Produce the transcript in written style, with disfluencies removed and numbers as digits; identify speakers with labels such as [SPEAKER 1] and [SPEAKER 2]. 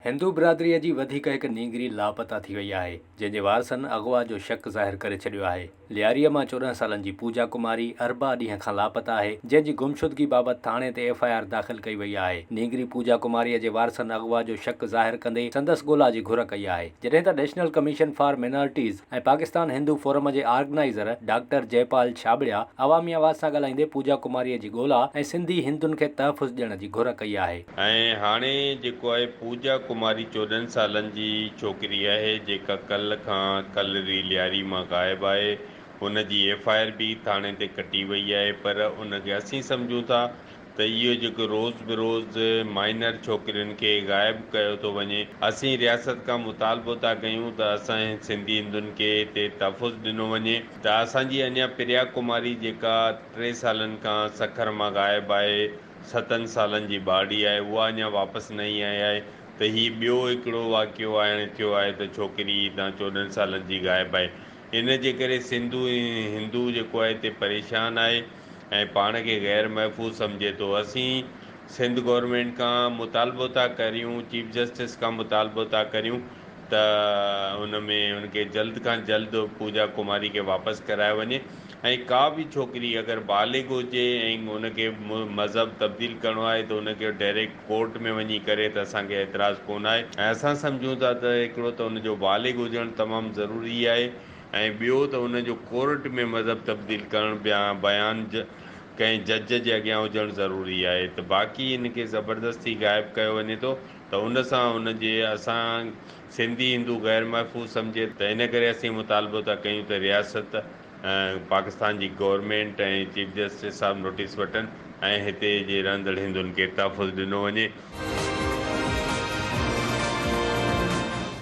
[SPEAKER 1] هندو برادريء جي وڌيڪ هڪ نينگري لاپتا ٿي وئي آهي، جنهن جي وارثن اغوا جو شڪ ظاهر ڪري ڇڏيو آهي. لياريء مان 14 سالن جي پوجا ڪماري اربع ڏينهن کان لاپتا آهي، جنهن جي گمشدگي بابت ٿاڻي تي ايف I R داخل ڪئي وئي آهي. نينگري پوجا ڪماريء جي وارثن اغوا جو شڪ ظاهر ڪندي سندس ڳولا جي گهر ڪئي آهي. جڏهن ته national commission for minorities ۽ Pakistan Hindu forum جي آرگنائيزر ڊاڪٽر جئپال ڇاٻڙيا عوامي آواز سان ڳالهائيندي پوجا ڪماريء جي ڳولا ۽ سنڌي هندن کي تحفظ ڏيڻ جي گهر ڪئي آهي.
[SPEAKER 2] ۽ هاڻي جيڪو آهي پوجا ڪماري 14 سالن جي ڇوڪري آهي جيڪا ڪلهه کان ڪلري لياري مان غائب آهي ان جي ايف I R به ٿاڻي تي ڪٽي وئي آهي پر ان کي اسين سمجهون ٿا ته اهو جيڪو روز بروز مائنر ڇوڪرين کي غائب ڪيو ٿو وڃي اسين رياست کان مطالبو ٿا ڪيون ته اسان سنڌي هندن کي هتي تحفظ ڏنو وڃي ته اسان جي اڃا پريا ڪماري جيڪا ٽي سالن کان سکر مان غائب آهي ستن سالن جي ٻارڙي آهي اها اڃا واپس نه ئي آئي آهي ته هي ٻيو هڪڙو واقعو هاڻي ٿيو آهي ته ڇوڪري هتان 14 سالن جي غائب آهي ان جي ڪري سنڌو هندو جيڪو آهي هتي پريشان آهي ۽ پاڻ کي غير محفوظ سمجهي ٿو اسين سنڌ گورنمينٽ کان مطالبو ٿا ڪريون چيف جسٽس کان مطالبو ٿا ڪريون ته ان ۾ ان کي جلد کان جلد پوجا ڪماري کي واپس ڪرايو وڃي ۽ ڪا به ڇوڪري اگر بالغ هجي ۽ ان کي مذهب تبديل ڪرڻو آهي ته ان کي ڊائريڪٽ ڪورٽ ۾ وڃي ڪري ته اسان کي اعتراض ڪونه آهي ۽ اسان سمجهون ٿا ته هڪڙو ته ان جو بالغ هجڻ تمام ضروري آهي ۽ ٻيو ته ان جو ڪورٽ ۾ مذهب تبديل ڪرڻ بيان ڪنهن جج جي اڳيان هجڻ ضروري آهي ته باقي ان کي زبردستي غائب ڪيو وڃي ٿو ته ان سان ان جي اسان سنڌي هندو غير محفوظ سمجهي ته ان ڪري اسين مطالبو ٿا ڪيون ته رياست پاڪستان جي گورنمينٽ ۽ چيف جسٽس صاحب نوٽيس وٺن ۽ هتي جي رهندڙ هندن کي تحفظ ڏنو وڃي.